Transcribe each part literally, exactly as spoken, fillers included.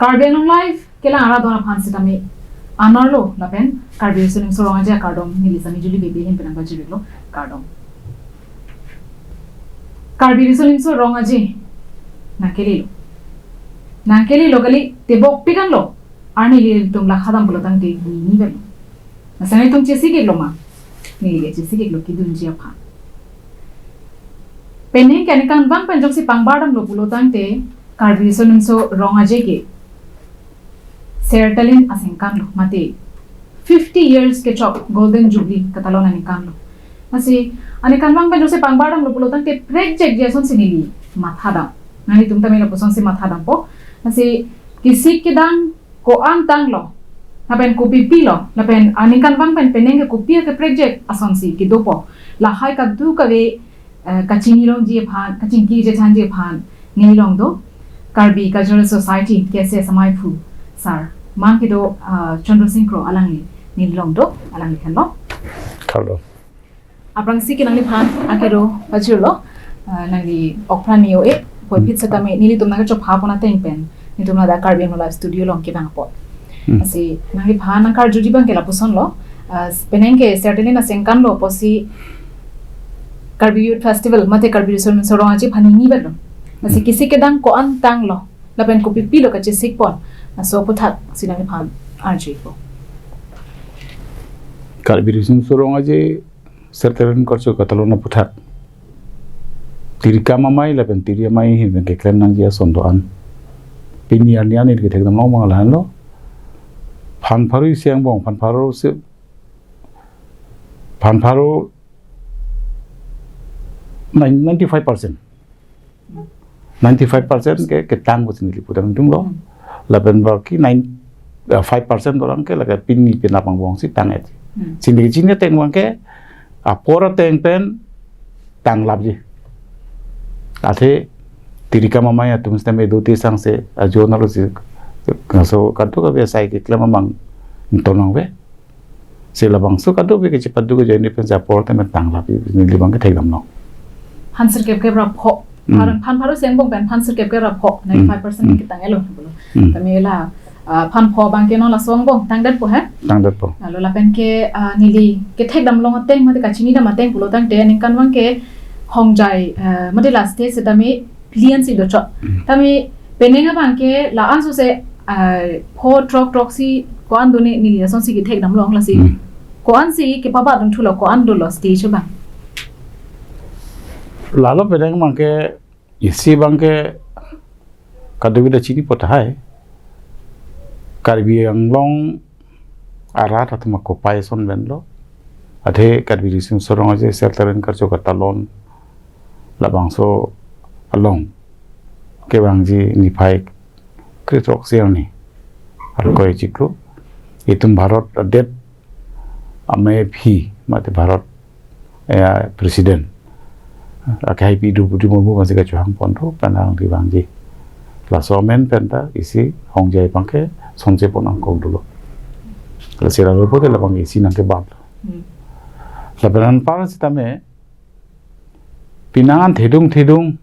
Karbi Anglong Live kelang arat don aphan sitame anerlo lapen Karbi Riso Nimso Rong Aje akardom neli Sami Juli Bebe ahin pen nangpajirlo, kardom. Karbi Riso Nimso Rong Aje nangkelelo. Nangkelelo kali, tebokpik anlo. Arni nelitum lakha dam pulo tangte nini pen. Masa nelitum chesikiklo ma? Neli ke chesikiklo kedunji aphan. Penang ke aningkanvang pen jongsi pangbar damlo pulo tangte Karbi Riso Nimso Rong Aje ke sertalin asengkanlo, mate fifty years kechok Golden Jubilee katalon aningkanlo. Lasi aningkanvang pen jongsi pangbar damlo pulo tangte prekjekji asonsi neli matha dam. Nanglitum tame lapusonsi matha dampo. Lasi kesik kedang ko-an tanglo, lapen kopi pilo, lapen aningkanvang pen penang ke kopi akeprekjek asonsi kedopo. Lahai kadokave, eh, kachinilongji aphan, kachingki kachethanji aphan neli long do. Karbi Cultural Society, K S S amaiphu sar, man kedo, ah, Chandra Singh Kro alangli neli long do, alangli henlo. Kardom. Aphrangsi ke nangliphan akero pajirlo, ah, nangli okpran neo e, puvoiphit setame nelitum nangkachopha pon ateng pen nelitum ladak Karbi Anglong Live studio along kevang apot. Hmm. Lasi nangliphan nangkarjuji abang ke lapusonlo, ah, penang ke sertalin asengkanlo pusi Karbi Youth Festival mate Karbi Riso Nimso Rong Aje aphan nini pen lo. Lasi, hmm, kesik kedang ko-an tanglo, lapen kopi pilo kachesik pon, laso aputhaksi nangliphan arjupo. Karbi Riso Nimso Rong Aje sertalin karcho katalon aphuthak Tirikam Amei lapen Tiri Amei ahin pen keklem nangji ason do-an. Pini arni arni kethek damlong abang lahenlo. Phan pharo isi angbong, phan pharo se, phan pharo nine, ninety-five percent. Ninety-five percent ke, ketang pusi neli pudam dunglo. Hmm. Lapen baki nine, eh, five percent orang ke lake pini penap angbong si tang et. Hmm. Sini chini ateng abang ke apor ateng pen tanglapji. Athe Tirikam Amei atum sitame do te sangse ajo nalo si, so kadokave asai keklem abang tonang ve. Si labangso kadokave kechepadu ke join pen si apor tame tanglapji, neli abang ke thek damlong. Phan sirkep kep ra pho. Hmm. Phan, phan pharo isi angbong pen phan sirkep kep ra pho, hmm, ninety-five percent, hmm, ketang etlo. Hmm. Tame la, ah, phan pho abang ke non laso angbong tangdetpo he? Tangdetpo. Lalo lapen ke, ah, neli kethek damlong ateng mate kachini dam ateng pulo tangte aningkanvang ke hongjai, ah, mate la stage setame phli ansi dochot. Hmm. Tame penang abang ke la-an sose, ah, pho throk throksi ko-an do ne neli asonsi kethek damlong, lasi, hmm, ko-ansi kepabat dun thulo, ko-an dolo stage abang? Lalo penang abang ke isi abang ke kadokave ta chinipo tahai. Karbi Anglong arat atum akopai ason pen lo. Athe Karbi Riso Nimso Rong Aje sertalin karcho katalon labangso along kevangji niphai kre throksi arni arkoi chiklo. Itum Bharat adet amei aphi mate Bharat, eh, President akehaipi Droupadi Murmu aphansi kachohang pon thu pen alangli vangji. Laso amen pen ta isi hongjai abang ke sonse pon angkok dolo. Lasi lalo pote labang isi nangkebat. Hmm. Lapen anpar sitame penang thedung thedung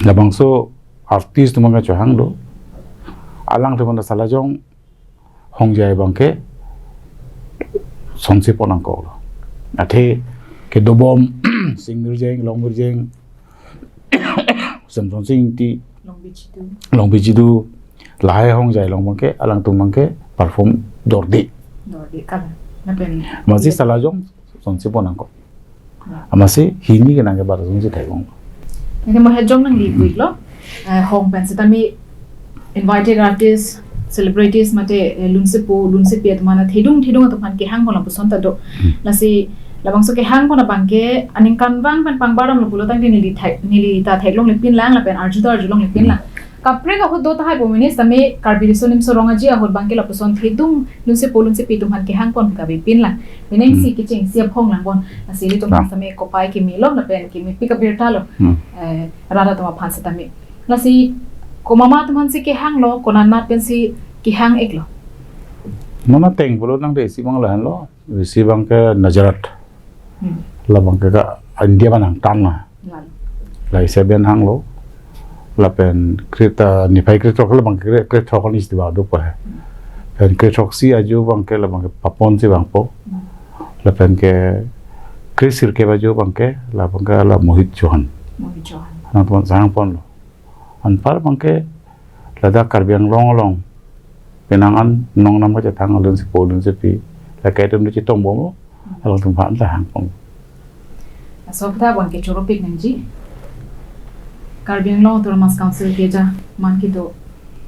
labangso artist atum abang kachohang do. Alangtum aphan ta salajong hongjai abang ke sonse pon angkoklo. Athe kedobom Sing Mirjeng, Long Mirjeng, Semsonsing Ingti, Longbi Chidu, Longbi Chidu, lahai hongjai along abang ke alangtum abang ke perform dorde. Dorde kali. Lapen amatsi, iya, salajong sonse pon angkok. Amatsi hini ke nangkebat asonsi thek long. Nangke mo hejong nangli puiklo. Eh, hong pen setame invited artist, celebrities mate, eh, lunsepo, lunsepi atum aphan, thedung thedung atum aphan kehang pon lapuson ta do. Hmm. Lasi labangso kehang pon abang ke aningkanvang pen pangbar damlo pulo tangte neli thek, neli ta theklongle pinlang lapen arju ta arjulongle pinlang. Hmm. Kaprek ahut do tahai po mane sitame Karbi Riso Nimso Rong Aje ahut abang ke lapuson thedung lunsepo lunsepi atum aphan kehang pon kave pinlang. Mane, hmm, si kechengsi aphong lang pon. Lasi ilitum, ah, sitame kopai kemelo lapen kemepik abirta lo. Hmm. Eh, rat atum aphan sitame. Lasi komat atum aphansi kehanglo, konat nat pensi kehang-iklo? Non ateng pulo tangte isi abang lahenlo, isi abang ke Nazaret. Hmm. Labang ke ka India abang nangtang na. Lalu. La isi aben hanglo. Lapen kre-, ta niphai krethrok labang kre-, krethrok anis diwa do pa he. Pen krethrok si ajo abangke labangke Papon si vangpo. Lapen ke kresirkep ajo abangke labangke la Mohit Chauhan. Mohit Chauhan. Nangpon sang ponlo. Anpar abangke ladak Karbi Anglong along penang an nong nam kachethang alun si po alun si pi. Lake atum do chetong bomlo. Alangtum aphan ta hang pon. Laso aphuthak abangke choropik nangji. Karbi Anglong Autonomous Council keja man kedo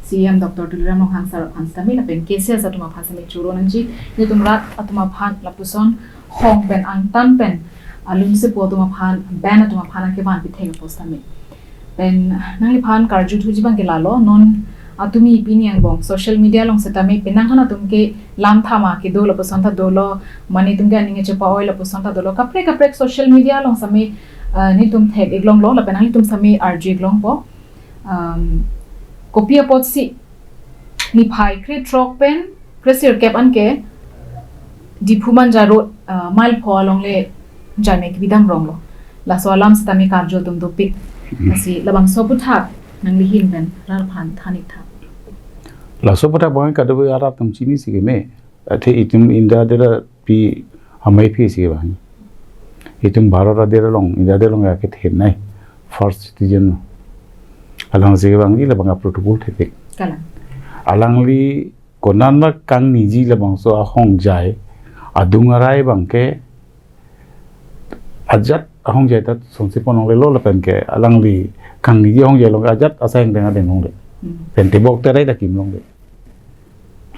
C E M Doctor Tuliram Ronghang sir aphan sitame lapen K C S atum aphan sitame choro nangji. Netum rat atum aphan lapuson hong pen angtan pen alun si po atum aphan, band atum aphan nangkevan pithek apot sitame. Pen nangliphan karjuthuji abangke lalo, non atumi pini angbong social media along sitame penang an atum ke lam thama kedo lapuson ta dolo, mane atum ke aning chepa-oi lapuson ta dolo, kaprek kaprek social media along sitame, ah, netum thek-iklonglo, lapen nanglitum sitame arju-iklongpo. Um, kopi apotsi niphai krethrok pen kresirkep anke Diphu Manja Road, ah, mile pho along le jaime kebidam ronglo. Laso alam sitame karju atum dopik. Hmm. Lasi labangso aphuthak nangli ahin pen rat aphan than-ik tha. Laso aphuthak abang kadokave arat atum chinisi keme. Athe itum India adet api amei aphi si abang. Itum Bharat adet along, India adet along ya kethenei first citizen. Alangsi abang ila abang protocol thepik. Kalang. Alangli konat ma kangniji labangso ahongjai adung arai abangke ajat ahongjai ta sonsi pon longlelo lapen ke alangli kangniji ahongjai along ajat asai angdeng adeng longle. Hmm. Pen tebok terai ta kim longle.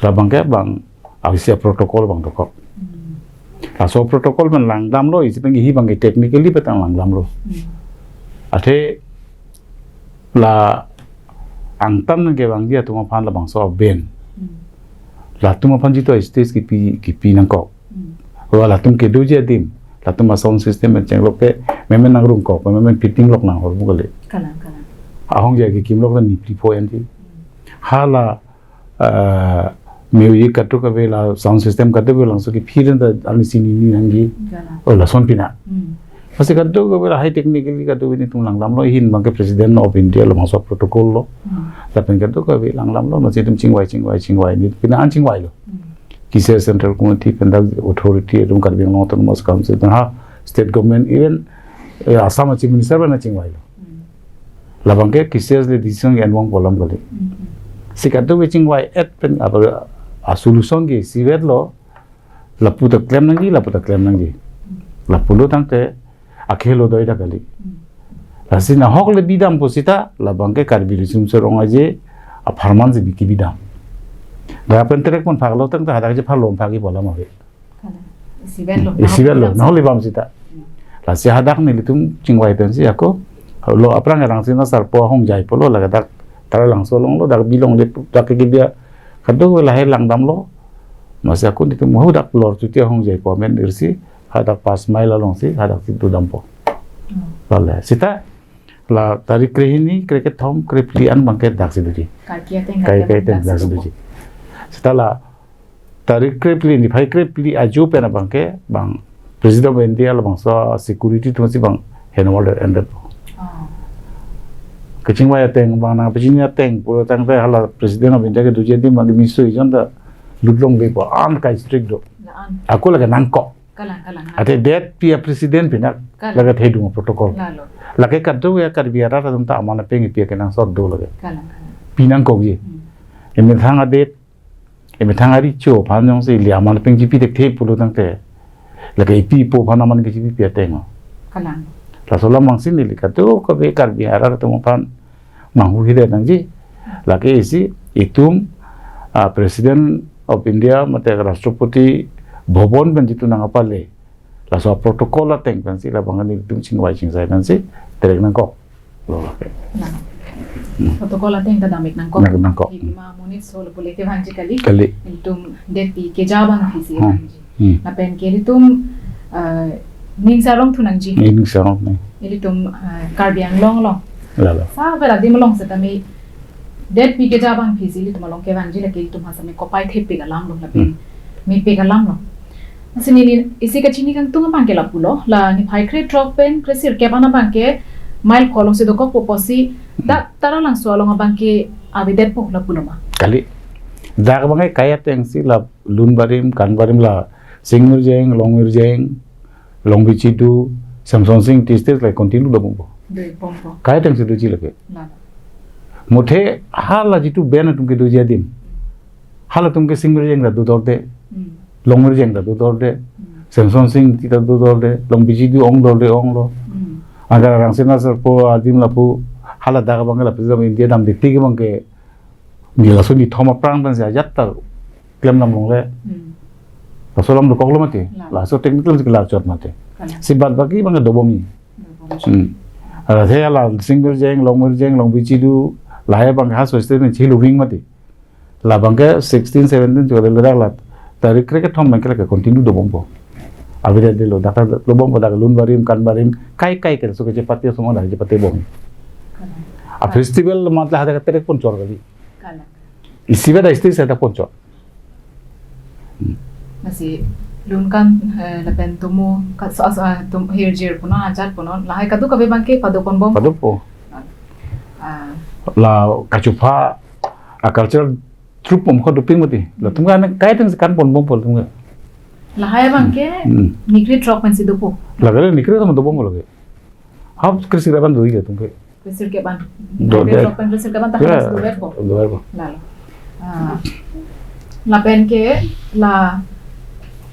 Labangke abang avisi protocol abang dokok. Hmm. Laso protocol pen langdamlo, isi pen kehi abangke technically petang langdamlo. Hmm. Athe la angtan nangkevangji atum aphan labangso aben. Hmm. Latum aphan jitu stage kipi, kipi nangkok. Hmm. Wa latum kedoji adim, latum a sound system pen chenglok ke, memen nangrungkok, memen fitting lok nanghor bu kali. Kalang, kalang. Ahongjai kekim lok ta ni phli pho anti. Hmm. Hala, ah, music kadokave la sound system kadokave labangso kephi pen ta alangli chinine nangji. Kalang. Oh, lason pina. Hmm. Pasi kadokave la high technically kadokave netum langdamlo, ahin abangke President of India labangso protocol lo. Hmm. Lapen kadokave langdamlo, masi itum chingvai, chingvai, chingvai, ne pina an chingvailo. Hmm. Kisa Central Committee pen dak authority atum Karbi Anglong Autonomous Council pen ha state government even, eh, Assam Chief Minister pen chingvailo. Hmm. Labangke kisa le decision ke anwang polam kali. Hmm. Si kadokave chingvai-et pen apa a solution ke isivet lo, lapu ta klem nangji, lapu ta klem nangji. Hmm. Lapulo tangte akhelo doi ta kali. Hmm. Lasi nahok le bidam pusita, labangke Karbi Riso Nimso Rong Aje apharman si biki bidam. Dak pen terek pon phaklo tangte hadak je pharlom phaki polam ave. Kalang. Isivet lo, isivet lo, nahok le bidam nahok le bidam sita. Hmm. Lasi hadak nelitum chingvai pensi ako lo aphrang erang sina sarpo ahongjai pulo, lake dak Taralangso along lo, dak bilong le dak ke dia kadokave lahai langdamlo. Masi ako netum mahu dak lor chuti ahongjai pu amen irsi hadak pas mile alongsi hadak si dodampo. Hmm. Lale. Sita la tarik krehini, krekethom, krephli an abangke daksi doji. Karki ateng, karki ateng daksi doji. Sita la tarik krephli, niphai krephli ajo pen abangke bang President of India labangso security atum si bang handover endetpo. Oh. Kachingvai ateng bang nangpachini ateng pulo tangte hala President of India kedoji adim bang miso ijon ta lut longvepo, an kai strict do. La-an. Ako lake nangkok. Kalang, kalang, kalang. Athe det pi a president pinak. Kalang. Lake thedung protocol. Lalo. Lake kadokave Karbi arat atum ta aman apeng ipi akenangsot do lake. Kalang, kalang. Pi nangkokji. Hmm. Emethang adet, emethang arecho aphan jongsi ili aman apeng chipi thekthe pulo tangte, lake ipi ipo aphan aman kechipipi ateng o. Kalang. Laso alam abangsi neli kadokave Karbi arat atum aphan manghu hile nangji. Lake isi itum, ah, President of India mate Rashtrapati Bhavan pen jitu nangkapale, laso protocol ateng pensi labang nelitum chingvai chingsai pensi terek nangkok. Lo lake. Nah. Hmm. Protocol ateng ta dam-ik nangkok. Nang-, nangkok. Ipi ma monit so lapu le kevangji kali. Kali. Itum det pi keja abangphi si, hmm, kevangji. Hmm. Lapen ke ilitum, eh, ning sarong thu nangji. Ning sarong nang. Ilitum, eh, Karbi Anglong along. Lalo. Sa vera dim along setame det pi keja abangphi si ilitum along kevangji lake ilitum ha sitame kopai thepik alam lo lapen. Hmm. Mepik alam lo. Lasi neli isi kachini kangtung abangke lapulo, la niphai krethrok pen kresirkep an abangke mile kholong si dokokpo pusi, dak Taralangso along abangke avedetpo lapu lo ma? Kali. Dak abangke kai atengsi la Lun Barim, Kan Barim, la Sing Mirjeng, Long Mirjeng, Longbi Chidu, Semsonsing Ingti stage la continue dobompo. Dobompo. Kai atengsi doji lake. La. Muthe hala jitu ben atum kedoji adim, halatum ke Sing Mirjeng ta dodorde. Hmm. Long Mirjeng ta dodorde. Hmm. Semsonsing Ingti ta dodorde. Longbi Chidu ongdorde, onglo. Hmm. Agar Rangsina Sarpo adim lapu, hala dak abangke lapu jam India damde tik abangke, ni laso nithom aphrang pensi ajat ta klemdam longle. Hmm. Laso alam dokoklo mati. La. Laso technical si kelar chot mati. Kalang. Si bad baki abangke dobom ni. Dobom. Hmm. Ala the ala Sing Mirjeng, Long Mirjeng, Longbi Chidu, lahai abangke ha so stage ni chiluving mati. Labangke sixteen, seventeen chole le dak la tarik krekethom abangke lake continue dobompo. Avedetlo, dak dobompo, dak Lun Barim, Kan Barim, kai kai ke so kechepate, so ma dak chepate bom. Kalang. A festival matla hadak terek pon chor kali. Kalang. Isi ba da stage ta pon chor. Lasi Lun Kan, eh, lapen Tomo, ka-, so, so, ah, Tom, Hirjir punon, ajat punon, lahai kadokave abangke padoponbom. Padopo. Ah. La kachupha, a cultural troupe bom kho doping mati. Latum kan kai atengsi kan ponbompo latum kan. Lahai abangke, hmm, nikri throk pensi dopo. Lake nikri throk dobompo lake. Hap kre-sirkep an doji latum ke. Kre-sirkep an. Do, nikri throk pen kre-sirkep an ta, ya, harus doverpo. Doverpo. Lalo. Ah. Lapen ke la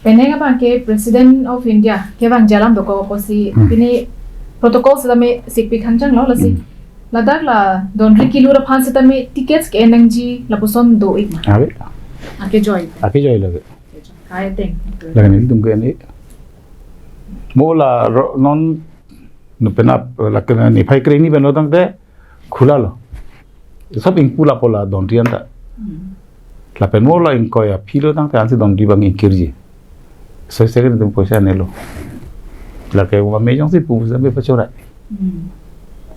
penang abangke President of India kevangji alam dokok pusi, hmm, pini protocol setame sikpik hangjanglo lasi. Hmm. Ladak la dondri kelur aphan setame tickets ke-en nangji lapuson do-ik ma? Ave. Akejoi. Akejoi lake. Kai ateng. Lake nelitum ke-en-ik. Mo la ro-, non, no penap, lake niphai krehini pen lo tangte khula lo. Sob ingpu lapu la dondri anta. Hmm. Lapen mo la ingkoi aphi lo tangte ansi dondri abang ingkirji. So second itum poisa nelo. Lake wa me jongsi pu sa me pachorai. Hmm.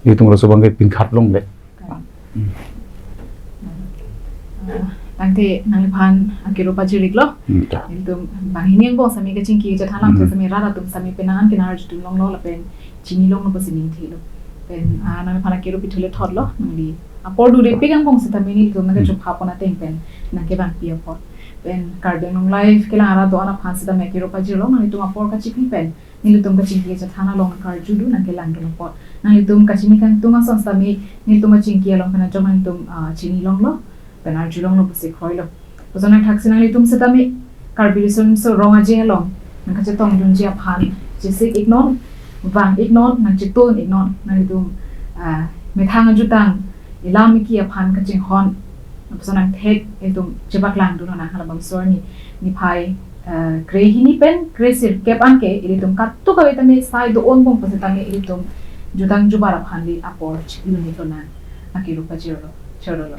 Itum laso abangke pingkhat longle. Kan. Hmm. Ah, tangte nangliphan akero pajir-iklo. Hmm, ta. Itum banghini angbong setame kachingki kachethan alam, hmm, setame rat atum setame penang an ke nang arjudun longlo lapen chinilonglo pusi ningthelo. Pen, ah, nangliphan akero pithu le thotlo, nangli apor durepik angbong setame nelitum nang, hmm, kachupha pon ateng pen nangkevangpi apot. Pen Karbi Anglong Live kelang arat do-an aphan setame akero pajirlo, nanglitum apor kachikli pen nelitum kachingki kachethan along nangkarjudun, nangkelangdun apot. Nanglitum kachini kangtung ason setame nelitum kachingki along pen ajok nanglitum, ah, chinilonglo pen arjulonglo pusi kroilo. Lason nangthaksi nanglitum setame Karbi Riso Nimso Rong Aje along nangkachetongdunji aphan chesik-iknon, vang-iknon, nangchetun-iknon, nanglitum, ah, methang ajutang, ilam iki aphan kachinghon, lapuson nangthek itum chepaklangdun nang halabangso arni, niphai, ah, krehini pen kre-sirkep anke ilitum kadokave tame sai do-onbom pusetame ilitum jutang jubar aphanle apor chik-un-iklo nang akero pajirlo, chorolo.